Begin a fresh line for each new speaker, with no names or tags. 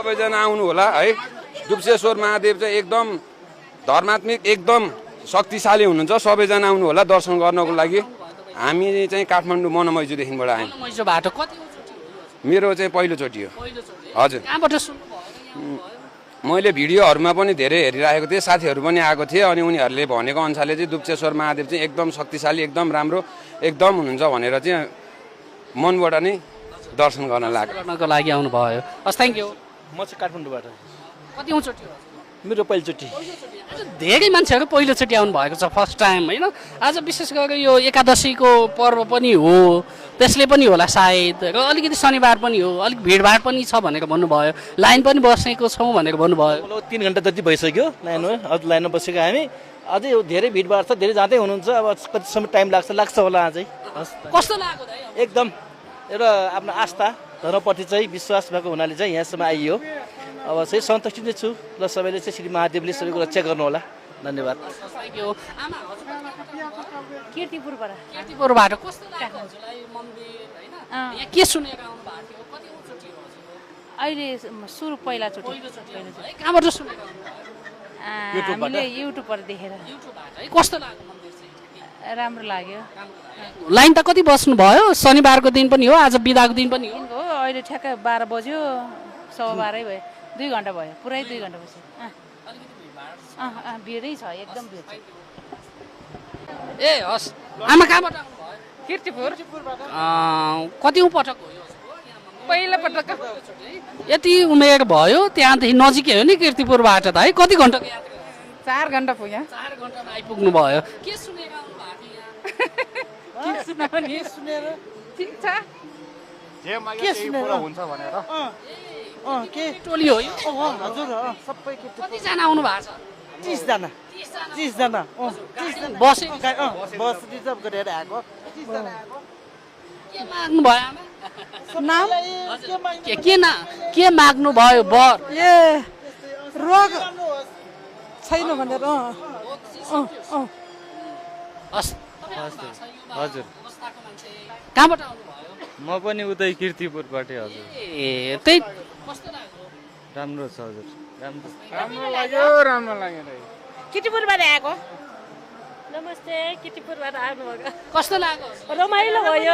सबैजना आउनु होला है। डुब्सेश्वर महादेव चाहिँ एकदम धर्मात्मिक एकदम शक्तिशाली हुनुहुन्छ। सबैजना आउनु होला दर्शन गर्नको लागि। हामी चाहिँ काठमाडौँ मनमैजुदेखिबाट आयौँ।
मनमैजु बाटो कतिचोटि हो?
मेरो चाहिँ पहिलोचोटि हो।
पहिलोचोटि।
हजुर।
कहाँबाट सुन्नुभयो?
मैले भिडियोहरूमा पनि धेरै हेरिरहेको थिएँ, साथीहरू पनि आएको थिए अनि उनीहरूले भनेको अनुसारले चाहिँ डुब्सेश्वर महादेव चाहिँ एकदम शक्तिशाली एकदम राम्रो एकदम हुनुहुन्छ भनेर चाहिँ मनबाट नै दर्शन गर्न लाग्यो।
गर्नको लागि आउनुभयो। हस् थ्याङ्क यू।
म चाहिँ काठमाडौँबाट।
कति औँचोटि हो?
मेरो पहिलोचोटि।
आज धेरै मान्छेहरू पहिलोचोटि आउनु भएको छ, फर्स्ट टाइम होइन। आज विशेष गरेर यो एकादशीको पर्व पनि हो, त्यसले पनि होला सायद, र अलिकति शनिबार पनि हो, अलिक भिडभाड पनि छ भनेर भन्नुभयो, लाइन पनि बसेको छौँ भनेर भन्नुभयो।
3 घन्टा जति भइसक्यो लाइनमा, अझ लाइनमा बसेको हामी। अझै धेरै भिडभाड छ, धेरै जाँदै हुनुहुन्छ। अब कति समय टाइम लाग्छ होला अझै।
कस्तो लाग्यो दाइ?
एकदम एउटा आफ्नो आस्था धर्मप्रति चाहिँ विश्वास भएको हुनाले चाहिँ यहाँसम्म आइयो। अब चाहिँ सन्तुष्टि नै छु र सबैले चाहिँ श्री महादेवले सबैको रक्षा गर्नु होला। धन्यवाद।
Thank you. आमा
कीर्तिपुरबाट।
कीर्तिपुरबाट कस्तो लाग्यो हजुरलाई मन्दिर होइन? यहाँ के सुनेर आउनु भएको थियो? कति औँचोटि हो हजुर?
अहिले सुरु पहिलाचोटि।
है कहाँबाट सुनेर आउनु?
हामीले युट्युबबाट देखेर।
युट्युबबाट है। कस्तो लाग्यो मन्दिर चाहिँ?
राम्रो लाग्यो।
लाइन त कति बस्नु भयो? शनिबारको दिन पनि हो, आज बिदाको दिन पनि हो।
हो अहिले ठ्याक्कै 12 बज्यो, 12:15 भयो। 2 घन्टा भयो, पुरै 2 घन्टा बस्यो। भिडै छ, एकदम भिड छ।
ए हस्। आमा कहाँबाट आउनु भयो?
कीर्तिपुर।
कति पटक हो यो?
पहिलो पटक।
यति उमेर भयो त्यहाँदेखि नजिकै हो नि कीर्तिपुरबाट त है। कति घन्टाको यात्रा?
4 घन्टा पुग्यो।
4 घन्टामा आइपुग्नु भयो। के सुनेर आउनु भएको यहाँ?
सुनेर ठिक छ।
जे मागे त्यही पुरा हुन्छ भनेर।
के
टोली हो यो?
हजुर सबै
कतिजना आउनु भएको छ?
30 जना। 30 जना।
बस
बस रिजर्भ गरेर आएको। 30 जना आएको।
के माग्नु भयो आमा?
नाम
के माग्नु भयो? बर
ए रोग छैन भनेर।
हस्।
हजुर
कहाँबाट आउनु भयो?
म पनि उतै कीर्तिपुरबाटै हजुर।
ए त्यही कस्तो लाग्यो?
राम्रो छ हजुर।
राम्रो लाग्यो।
कीर्तिपुरबाट आएको।
नमस्ते, कीर्तिपुरबाट आउनुभएको।
कस्तो लाग्यो?
रमाइलो भयो।